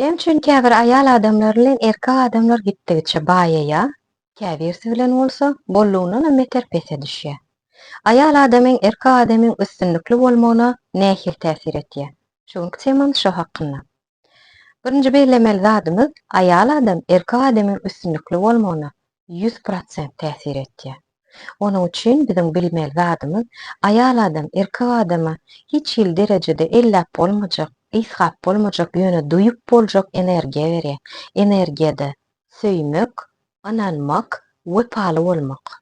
Näme üçin käbir aýal adamlar bilen erkek adamlar gitdigiçe baýaýar, käbirsi bilen bolsa bollugyndanam beter pese düşýär? Aýal adamyň erkek adamyň üstünlikli bolmagyna nähili täsir etýär? Şu günki temamyz şo hakynda. Birinji bellemeli zadymyz, aýal adam erkek adamyň üstünlikli bolmagyna 100% täsir etýär. Onuň üçin biziň bilmeli zadymyz, aýal adam erkek adama hiç hili derejede elläp bolmajak, ysgap bolmajak, ýöne duýup boljak energiýa berýär. Energiýada söýmek, ynanmak, wepaly bolmak.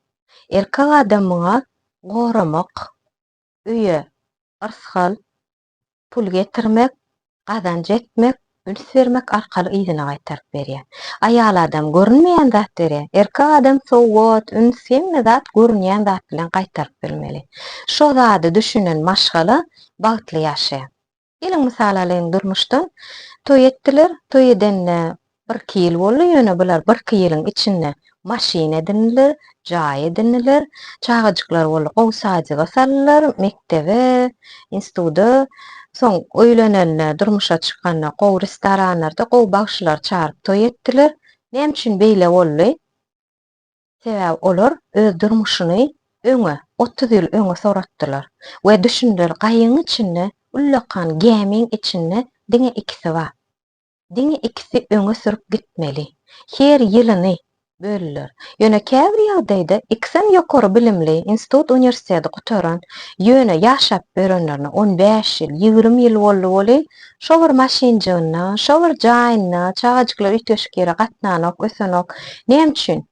Erkek adam muňa goramak, öýe yrsgal, pul getirmek, gazanç etmek, üns bermek arkaly yzyna gaýtaryp berýär. Aýal adam görünmeýän zat berýär. Erkek adam sowgat, üns, hemme zat görünýän zat bilen gaýtaryp bilmeli. Şo zady düşünen maşgala bagtly ýaşaýar. Geliň mysal alyň durmuşdan. Toý etdiler, toý edende Birki ýyl boldy, ýöne bular birki ýylyň içinde maşyn edindiler, jaý edindiler, çagajyklary boldy, gowy sadyga saldylar, mekdebe, instituda, soň öýlenende, durmuşa çykanda gowy restoranlarda gowy bagşylary çagyryp toý etdiler. Näme üçin beýle boldy? Sebäbi olar öz durmuşyny öňe, 30 ýyl öňe soratdylar we düşündiler, gaýygyň içinde, ullakan gämiň içinde diňe ikisi bar. Diňe ikisi öňe sürüp gitmeli. Her ýylyny böldüler. Ýöne käbir ýagdaýda ikisem ýokary bilimli, institut uniwersiteti gutaran, ýöne ýaşap ýörenlerine on bäş ýyl, 20 ýyl boldy welin, şo bir maşynjygynda, şo bir jaýynda, çagajyklar üýtgeşik ýere gatnanok, ösenok. Näme üçin?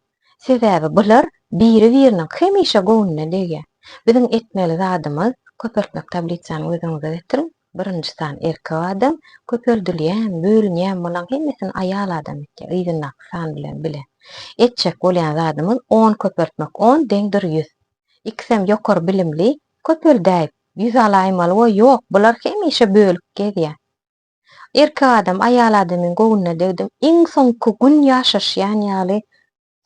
Sebäbi bular biri-biriniň hemişe göwnüne degýär. Biziň etmeli zadymyz, köpeltmek tablisany göz öňüňize getiriň, birinji san erkek adam, köpeldilýän, bölünýän bulaň hemmesini aýal adam etýär, yzyndaky san bilen bile. Etjek bolýan zadymyz on köpeltmek on deňdir 100. Ikisem ýokary bilimli, köpeldäýip 100 alaýmaly we ýok, bular hemişe bölüp gezýär. Erkek adam aýal adamyň göwnüne degdim, iň soňky gün ýaşaşýan ýaly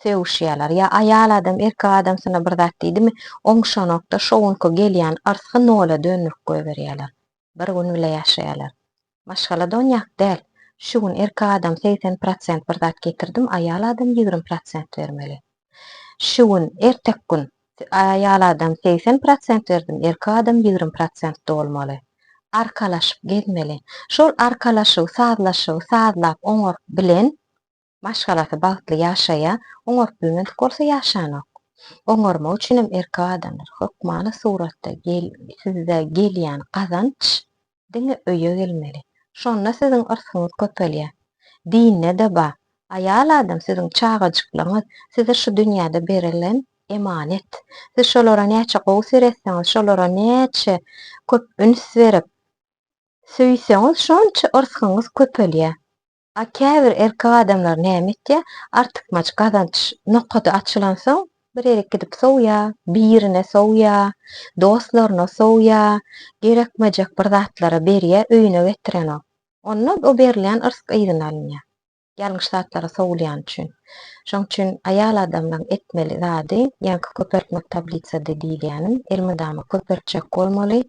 sögüşýärler. Ýa aýal adam erkek adamsyna bir zat diýdimi, oňşanokda şo günki gelýän yrsgy nola döndürip goýberýärler. Bir gün bile ýaşaýarlar. Maşgalada onýak däl. Şu gün erkek adam 80 prosent bir zat getirdim, aýal adam 20 prosent bermeli. Şu gün, ertek gün aýal adam 80 prosent berdim, erkek adam 20 prosent dolmaly. Arkalaşyp gezmeli. Şol arkalaşygy, sazlaşygy sazlap oňaryp bilen maşgalasy bagtly ýaşaýar, oňaryp bilmedik bolsa ýaşanok. Oňarmak üçinem erkek adamlar hökmany suratda gel sizde gelýän gazanç diňe öýe gelmeli. Şonda siziň yrsgyňyz köpelýär. Dinde-de bar. Aýal adam siziň çagajyklaryňyz size şu dünýäde berilen emanet. Siz şolara näçe gowy seretseňiz, şolara näçe köp üns berip söýseňiz şonça yrsgyňyz köpelýär. A käbir erkek adamlar näme etýär? Artykmaç gazanç nokady açylansoň, bir ýerik gidip sowýar, birine sowýar, dostlaryna sowýar, gerekmejek bir zatlara berýär, öýüne getirenok. Onda o berilýän yrsg yzyna alynýar. Ýalňyş zatlara sowulýany üçin. Şoň üçin aýal adamlaň etmeli zady, ýaňky köpeltmek tablisada diýilýänim, elmydama köpeltjek bolmaly.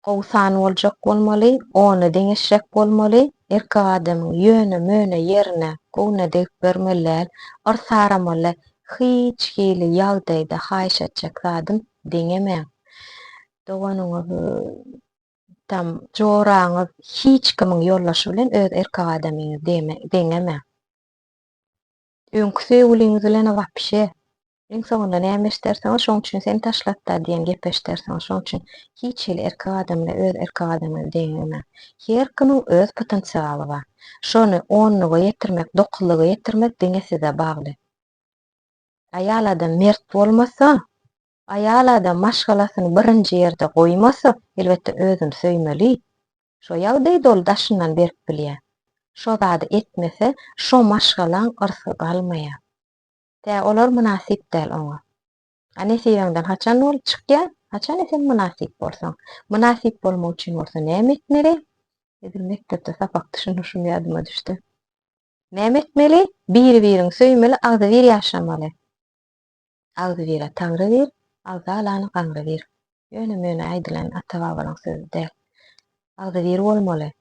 Gowy san boljak bolmaly, ona deňeşjek bolmaly, erkek adamyň ýöne-möne ýerine göwnüne degip bermeli däl, yrsaramaly däl, hiç hili ýagdaýda haýyş etjek zadym deňemäň. Doganyňyz, tam joraňyz hiç kimiň ýoldaşy bilen öz erkek adamyňyzy deňemäň. Öňki söýgüliňiz bilen wapşe Iň soňunda näme eşdersiňiz, şoň üçin seni taşlatda diýen gep eşdersiňiz. Şoň üçin hiç hili erkek adam bilen öz erkek adamyňyzy deňemäň. Her kimiň öz potensialy bar. Şony onluga ýetirmek, dokuzlyga ýetirmek diňe size bagly. Aýal adam mert bolmasa, aýal adam maşgalasyny birinji ýerde goýmasa, elbetde özüni söýmeli. Şo ýagdaýda ol daşyndan berip bilýär. Şo zady etmese, şo maşgalaň yrsy galmaýar. Tä olar mynasyp däl oňa. A nesibeňden haçan bolup çykýar? Haçan sen mynasyp bolsaň. Mynasyp bolmak üçin bolsa näme etmeli? Edil mekdepde sapakda şuny şum ýadyma düşdi. Näme etmeli? Biri-birini söýmeli, agzybir ýaşamaly. Agzybire Taňry bir, agza alany gaňry bir. Ýöne-möne aýdylan ata-babalaň sözi däl. Agzybir bolmaly.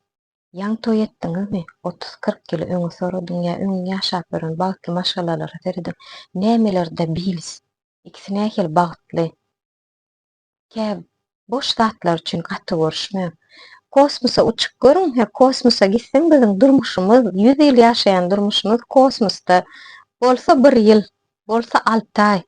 Ýaňy toý etdiňizmi? Otuz-kyrk ýyl öňe soradyň ýa öň ýaşap ýören bagtly maşgalalara serediň. Nämelerde bilis? Ikisi nähili bagtly? Kä boş zatlar üçin gaty görüşmäň. Kosmosa uçup görüň, hä kosmosa gitseň biziň durmuşymyz, ýüz ýyl ýaşaýan durmuşymyz kosmosda bolsa bir ýyl, bolsa alty aý.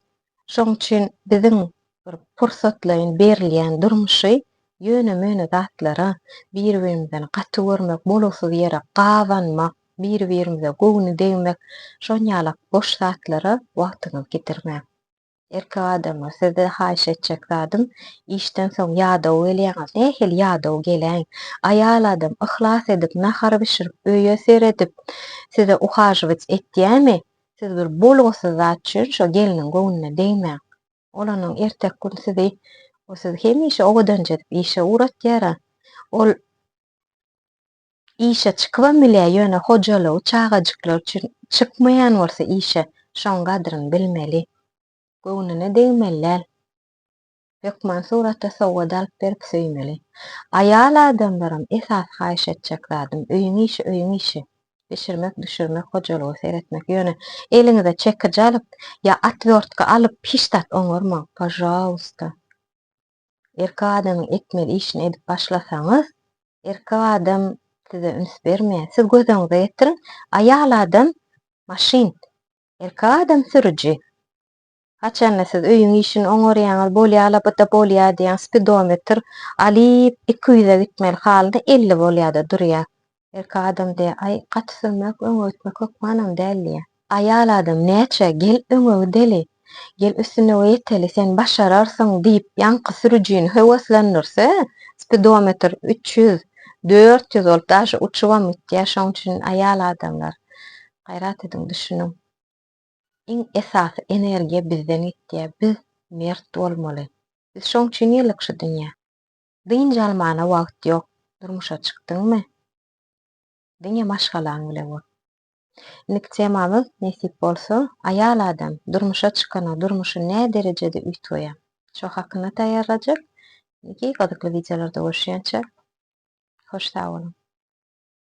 Şoň üçin biziň bir pursatlaýyn berilýän durmuşy ýöne-möne zatlara, bir-birimizden gaty görmek, bolgusyz ýere gabanmak, bir-birimize göwni degmek, şonýalak boş zatlara wagtyňyzy gidirmäň. Erkek adamlar, sizde haýyş etjek zadym, işden soň ýadaw gelýäňiz, nähili ýadaw geläýiň? Aýal adam yhlas edip, nahar bişirip, öýe seredip, size uhažywat etýämi? Siz bir bolgusyz zat üçin şo gelniň göwnüne degmäň. Ol onuň erteki gün sizi, o sizi hemişe owadanja edip işe ugratýar-a. Ol işe çykybam bilýär, ýöne hojalygy, çagajyklar üçin çykmaýan bolsa işe, şoň gadryny bilmeli. Göwnüne degmeli däl. Hökman suratda sowgat alyp berip söýmeli. Aýal adamlaram esasy haýyş etjek zadym, öýüň işi öýüň işi. Bişirmek, düşürmek, hojalyga seretmek. Ýöne eliňize çekiç alyp ýa otwýortka alyp hiç zat oňarmaň, pažalusta. Erkek adamyň etmeli işini edip başlasaňyz, erkek adam size üns bermeýär. Siz göz öňüňize getiriň, aýal adam maşyn, erkek adam sürüji. Haçanda siz öýüň işini oňarýaňyz, bolýala bu-da bolýa diýýäň, spidometr alyp 200-e gitmeli halyna 50 bolýada durýa. Erkek adam diýýä, aý gaty sürmek, öňe gitmek hökmanam däl diýýä. Aýal adam näçe gel öňe gideli, gel üstünlige ýeteli, sen başararsyň diýip ýaňky sürüjini höweslendirse, spidometr 300, 400 bolup daşy uçubam gitýä, şoň üçin aýal adamlar gaýrat ediň düşüniň. Iň esasy energiýa bizden gitýär. Biz mert bolmaly. Biz şoň üçin geldik şu dünýä. Dynç almana wagt ýok. Durmuşa çykdyňmy? Diňe maşgalaň bile bol. Indiki temamyz nesip bolsa, aýal adam durmuşa çykana durmuşy nä derejede üýtgeýär? Şo hakynda taýýarlajak. Indiki gyzykly wideolarda görüşýänçä hoş sag boluň.